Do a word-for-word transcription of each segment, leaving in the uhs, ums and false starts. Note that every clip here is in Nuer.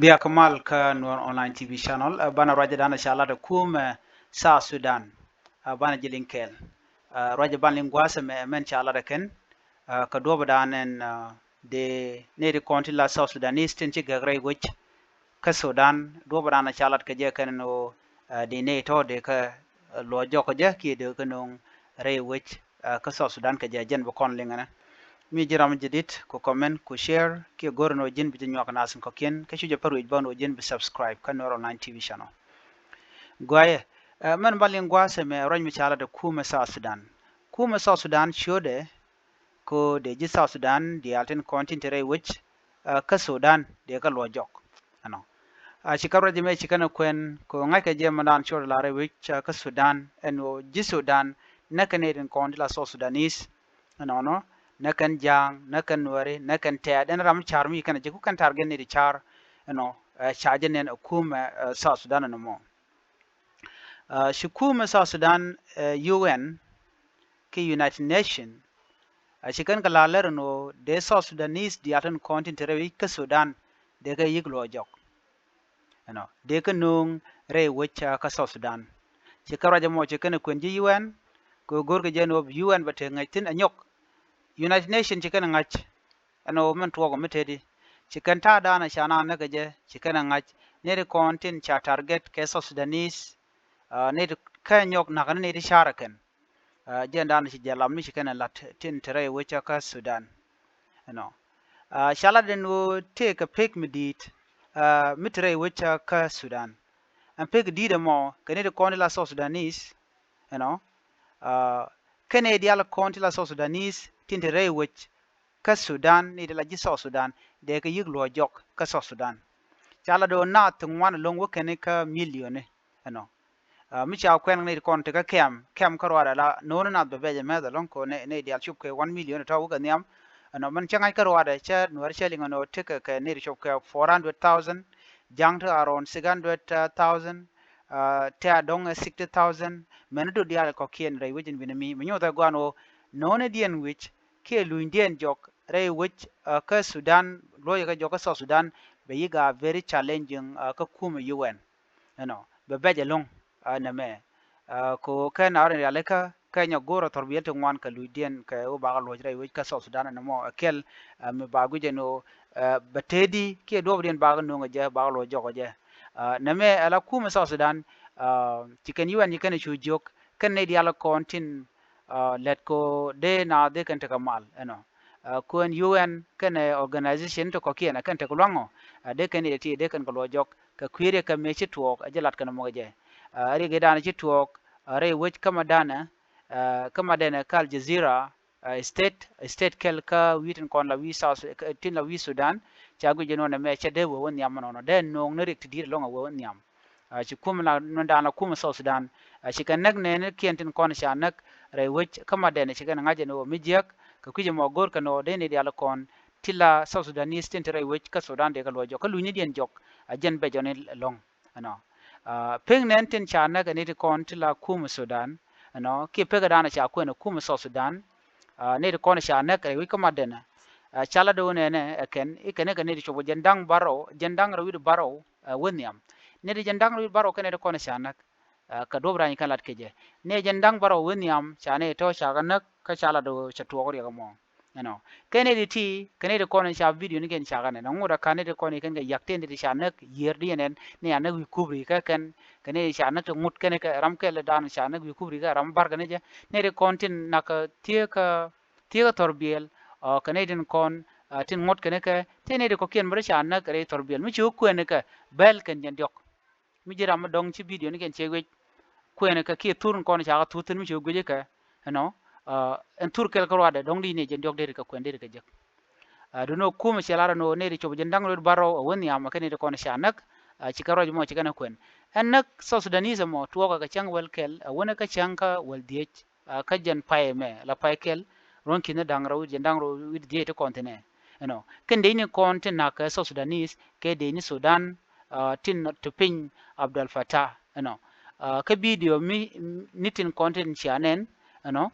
Bia kä mal kä Nuer Online T V channel, ɛ, banɛ ruacɛ danɛ ca lat ɛ kumɛ South Sudan. Ɛ, banɛ jɛ liŋ kɛɛl. Ɛ, ruacɛ ban liŋ gua̱a̱th ɛmɛ, ɛ, mɛn ca lat ɛ kɛn, ɛ, kɛ duɔ̱ɔ̱p danɛ ɛn, ɛ, dee nɛy ti kɔn ti la South Sudanese tin ci gɛk rɛy wec kä Sudan, duɔ̱ɔ̱p danɛ ca lat kɛ jɛ kɛn ɛn ɣöö, ɛ, dee nɛy tɔ̱ dee kä, ɛ, luɔc jɔk kɛ jɛ kiɛ dee kä no̱o̱ŋ rɛy wec, ɛ, kä South Sudan kɛ jɛ. Jɛn bi kɔn liŋ ɛnɛ. Mi ji̱ ram jadid ku comment ku share kiɛ go̱r ɛn ɣöö ji̱n bi jɛ nyuak naath in kɔ̱kiɛn kä cu jɛ pär wi̱c bä ɛn ɣöö ji̱n bi subscribe kä Nuer Online T V channel. Guayɛ, ɛ, mɛn ba liŋ gua̱a̱th ɛmɛ ruac mi ca lat ɛ kumɛ South Sudan. Kumɛ South Sudan ciötdɛ ko dee ji̱ South Sudan diaal tin kɔn tin te rɛy wec, ɛ, kä Sudan dee kä luɔc jɔk. Ɛnɔ. A, ci kä ruac ɛmɛ ci kɛn ɛ kuɛn ko ŋa̱ckɛ jɛ mɛn dan ciötdɛ la rɛy wec, ɛ, kä Sudan ɛn ɣöö ji̱ Sudan näk kɛn nɛy tin kɔn ti la South Sudanese. Ɛnɔnɔ, näk kɛn Ja̱a̱ŋ, näk kɛn Nuɛri, näk kɛn Tɛ̈t, ɛn ram ca̱r mi kɛn a jɛ ku kɛn target nɛy ti ca̱r, ɛnɔ, ɛ, ca jɛ nɛn ɛ kumɛ, ɛ, South Sudan ɛn mɔ. Ɛ, ci kumɛ South Sudan, ɛ, U N kiɛ United Nation, ɛ, ci kɛn kɛ la lɛr ɛn ɣöö dee South Sudanese diaal tin kɔn tin te rɛy wec kä Sudan dee kɛ yi̱k luɔc jɔk. Ɛnɔ, dee kä no̱o̱ŋ rɛy wec, ɛ, kä South Sudan. Ci kɛn ruac ɛmɔ ci kɛn ɛ kuɛn ji̱ U N, kɛ ɣöö go̱rkɛ jɛ ɛn ɣöö U N bɛ te ŋäc thi̱n ɛ nyɔk. United Nation ci kɛn ɛ ŋa̱c ɛn ɣöö mɛn tuɔɔk ɛ mi teti. Ci kɛn ta̱a̱ danɛ ca naath näk kɛ jɛ, ci kɛn ɛ ŋa̱c nɛy ti kɔn tin ca target kɛ South Sudanese, ɛ, nɛy ti kä nyɔk na̱k ni nɛy ti ca̱r ɛ kɛn. Ɛ, jɛn danɛ ci jɛ lam mi ci kɛn ɛ la̱t tin te rɛy wec kä Sudan. Ɛnɔ. Ɛ, ca lat ɛn ɣöö tëëkɛ pek mi di̱i̱t, ɛ, mi te rɛy wec kä Sudan. Ɛn pek di̱i̱t ɛmɔ kɛ nɛy ti kɔn ti la South Sudanese. Ɛnɔ. Ɛ, kɛn nɛy diaal kɔn ti la South Sudanese tin te rɛy wec kä Sudan, nɛy ti la ji̱ South Sudan dee kɛ yi̱k luɔc jɔk kä South Sudan. Ca lat ɣöö naath ti ŋuan ɛlɔ̱ŋ wä kɛn kä million ni. Ɛnɔ. Ɛ, mi ca kuɛn nɛy ti kɔn ti kä kɛm, kɛm kä ruaadɛ la no̱o̱ni naath bɛ bɛc ɛmɛth ɛlɔ̱ŋ ko nɛy, nɛy diaal cop kɛ one million tɔ̱ wä kɛ nhiam. Ɛnɔ, mɛn cä ŋa̱c kä ruaadɛ cä Nuɛr cä liŋ ɛn ɣöö tekɛ kɛ nɛy ti cop kɛ four hundred thousand, Ja̱a̱ŋ ti around six hundred thousand, ɛ, Tɛ̈t dɔ̱ŋ ɛ sixty thousand, mɛn i̱ dot diaal kɔ̱kiɛn rɛy wec in wi̱n mi, mi nyothɛ gua̱a̱n ɣöö no̱o̱nidiɛn wi̱c kiɛ lunydiɛn jɔk rɛy wec, ɛ, kä Sudan, luɔ̱cɛ kɛ jɔk kä South Sudan, bɛ yi̱k a very challenging, ɛ, kä kumɛ U N. Ɛnɔ, bɛ bɛc ɛlɔ̱ŋ, ɛ, nɛmɛ. Ɛ, ko kɛ na rin rialikä kɛ nyɔk go̱o̱rä thɔrbiɛl ti ŋuan kɛ lunydiɛn kɛ ɣöö bakɛ luɔ̱c rɛy wec kä South Sudan ɛn mɔ ɛ kɛl, ɛ, mi ba guic ɛn ɣöö, ɛ, bɛ tëëdi kiɛ duɔ̱ɔ̱pdiɛn bakɛ no̱o̱ŋ ɛ jɛ, bakɛ luɔ̱c jɔk ɛ jɛ. Ɛ, nɛmɛ ɛ la kumɛ South Sudan, ɛ, ci kɛn U N ci kɛn ɛ cu jiök kɛn nɛy diaal kɔn tin, ɛ, lät ko dee naath dee kɛn tekɛ mal ɛnɔ. Ɛ, kuɛn U N kɛnɛ organization ti kɔ̱kiɛn ɛ kɛn tekɛ lua̱ŋ ɔ, ɛ, dee kɛn i̱ ti dee kɛn kɛ luɔ̱c jɔk kɛ kui̱ riɛk kɛ mëë ci tuɔɔk ɛ jɛ lat kɛn mɔk jɛ. Ɛ, riɛk i̱ danɛ ci tuɔɔk, ɛ, rɛy wec kä ma danɛ, ɛ, kä ma danɛ kä Al Jazeera, ɛ, state, state kɛl kä wi̱i̱ tin kɔn la wi̱i̱ South, kä tin la wi̱i̱ Sudan, ca guic jɛ nɔnɛ mɛ cɛ dee wee wä nhiam mɛ nɔnɔ dee no̱o̱ŋ ni riɛk ti di̱i̱t ɛlɔ̱ŋ ɛ wee wä nhiam. Ɛ, ci kumɛ la nɔn dan la kumɛ South Sudan. Ɛ, ci kɛ näk nɛɛni kiɛn tin kɔn ca näk rɛy wec kä ma danɛ ci kɛn ŋa̱c ɛn ɣöö mi jiäk kɛ kui̱c ɛmɔ go̱o̱r kɛn ɣöö dee ni diaal kɔn ti la South Sudanese tin te rɛy wec kä Sudan dee kɛ luɔ̱c jɔk kä lunynidiɛn jɔk. Ɛ, jɛn bɛ jɔni ɛlɔ̱ŋ. Ɛnɔ. Ɛ, pek nɛn tin ca näk ɛ ni ti kɔn ti la kumɛ Sudan. Ɛnɔ, kiɛ pek ɛ danɛ ca kuɛn ɛ kumɛ South Sudan. Ɛ, ni ti kɔn ca näk rɛy wec kä ma danɛ. Ɛ, ca la do̱o̱ nɛnɛ ɛ kɛn i̱ kɛn i̱ kɛ ni ti cop ɛ jiɛn da̱ŋ bärɔw, jiɛn da̱ŋ rɛw wi̱cdɛ bärɔw, ɛ, wä nhiam. Ni ti jiɛn da̱ŋ rɛw wi̱cdɛ bärɔw kɛn ni ti kɔn ca näk. Ɛ, kɛ duɔ̱p rany kɛn lat kecɛ. Ni jiɛn da̱ŋ bärɔw wä nhiam ca ni tɔ̱ ca kɛ näk kä ca lat ɣöö cɛ tuɔɔk riɛk ɛmɔ. Ɛnɔ. Kɛn ni ti ti kɛn ni ti kɔn ca video ni kɛn ca kɛn ɛ nɔ ŋot ɛ ka̱n ni ti kɔn kɛn kɛ yak tin ti ti ca näk yiër di ɛn ɛn ni ca näk wi̱i̱ kup ri kɛ kɛn kɛn ni ti ca näk ti ŋot kɛn kɛ ram kɛl dan ca näk wi̱i̱ kup ri kɛ ram bar kɛn jɛ ni ti kɔn tin nak thieekä thieekä thɔrbiɛl. Ɔ, kɛn ni tin kɔn, ɛ, tin ŋot kɛn kɛ tin ni ti kɔ̱kiɛn mi ri ca näk rɛy thɔrbiɛl mi ci wä kuɛn kɛ bɛl kɛn jɛn diɔ̱k. Mi ji̱ ram mi dɔ̱ŋ ci video ni kɛn cɛ wec kuɛn kɛ kiɛ thur in kɔn ca kɛ thur thi̱n mi ci wä guic kɛ. Ɛnɔ, ɛ, ɛn thur kɛl kä ruadɛ dɔ̱ŋ di ni jɛn diɔ̱k deri kɛ kuɛn deri kɛ jek. Ɛ, duno kumɛ cɛ lar ɛn ɣöö nɛy ti cop jiɛn da̱ŋ rɛw wi̱cdɛ bärɔw ɛ wä nhiam ɛ kɛn nɛy ti kɔn ca näk. Ɛ, ci kɛ ruac mɔ ci kɛn ɛ kuɛn. Ɛn näk South Sudanese ɛmɔ tuɔɔkɛ kɛ cäŋ wäl kɛl ɛ wänɛ kä cäŋ kä wäl dhieec. Ɛ, kä jɛn pay ɛmɛ la pay kɛl ruɔ̱n ki̱n da̱ŋ rɛw wi̱cdɛ jiɛn da̱ŋ rɛw wi̱cdɛ dhieec ti kɔn thi̱n ɛ. Ɛnɔ. Kɛn dee ni kɔn tin na̱k kɛ South Sudanese kɛ dee ni Sudan, ɛ, tin ti piny Abdel Fattah. Ɛnɔ. Ɛ, kä video mi, ni tin kɔn tin cia nɛn, ɛnɔ,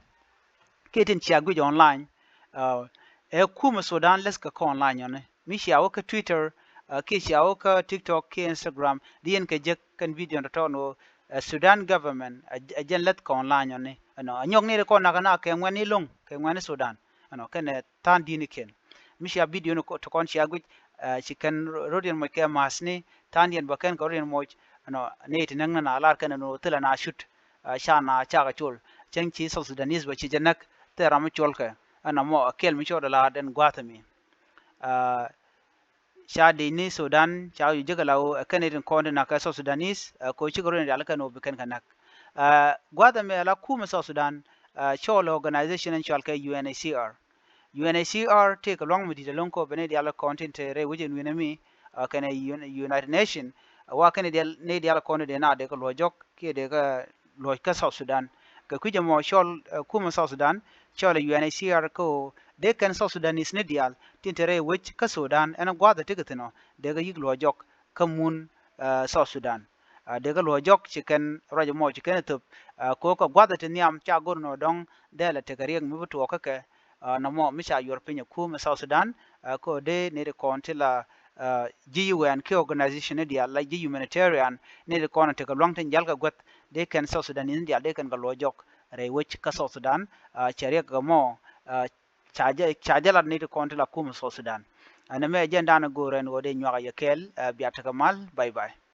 kiɛ tin cia guic online, ɛ, ɛ kumɛ Sudan läth kɛ kä online ɔni. Mi cia wä kä Twitter, Kiɛ cia wä kä TikTok kiɛ Instagram di yɛn kɛ jek kɛn video tɔ̱tɔ̱ ni wä Sudan government a jɛn lɛth kɔn lany ɔni ɛnɔ a nyɔk ni ri kɔn nakä na kɛ ŋuɛn ni loŋ kɛ ŋuɛn ni Sudan ɛnɔ kɛn ɛ than dini kɛn. Mi cia video ni ti kɔn cia guic ci kɛn rot yɛn moc kɛ mas ni than yɛn bä kɛn kɛ rot yɛn moc ɛnɔ ni ti näŋ ni na lar kɛn ɛnɔ thilɛ na cut ca na cakɛ col cäŋ ci South Sudanese bä ci jɛ näk thil ram mi col kɛ ɛnɔ mɔ a kɛl mi cɔɔd a lar den gua̱th mi. Ca dec ni Sudan ca yu jek ala wu ɛ kɛn itin kɔn ti nak kɛ South Sudanese ɛ ko cikɛ run dial kɛn wu bi kɛn kɛ nak. Gua̱th ɛmɛ ala kumɛ South Sudan cɔl organization in cɔal kɛ U N H C R. U N H C R tëë kɛ luaŋ mi di̱t ɛlɔ̱ŋ kɔ bɛ ni dial kɔn tin te rɛy wecin wi̱n ɛmi kɛn United Nation wa kɛn ni dial kɔn ti dee na dee kɛ luɔ jɔk kiɛ dee kɛ luɔc kä South Sudan. Kɛ kui̱c ɛmɔ cɔl kumɛ South Sudan cɔl U N H C R kä ɣöö dee kɛn South Sudanese ni diaal tin te rɛy wec kä Sudan ɛn gua̱a̱th ɛ tekɛ thi̱n ɔ dee kɛ yi̱k luɔc jɔk kä mun South Sudan. Dee kɛ luɔc jɔk ci kɛn ruac ɛmɔ ci kɛn ɛ thöp kɛ ɣöö kɛ gua̱a̱th ɛ ti nhiam ca go̱r nɔ dɔ̱ŋ dee lɛ tekɛ riɛk mi bi tuɔɔk kä kɛ nɔmɔ mi ca yuɔr piny ɛ kumɛ South Sudan kä ɣöö dee nɛy ti kɔn ti la ji̱ U N kiɛ organization ni diaal la ji̱ humanitarian ni ti kɔn a tekɛ luaŋ tin jal kɛ guäth dee kɛn South Sudan ni diaal dee kɛn kɛ luɔc jɔk rɛy wec kä South Sudan. Cɛ riɛk kɛ mɔ ca jɛ lat ni ti kɔn ti la kumɛ South Sudan. Ɛn ɛmɛ jɛn dan go̱o̱r ɛn ɣöö dee nyuak a yɛ kɛɛl bia tekɛ mal. Bye bye.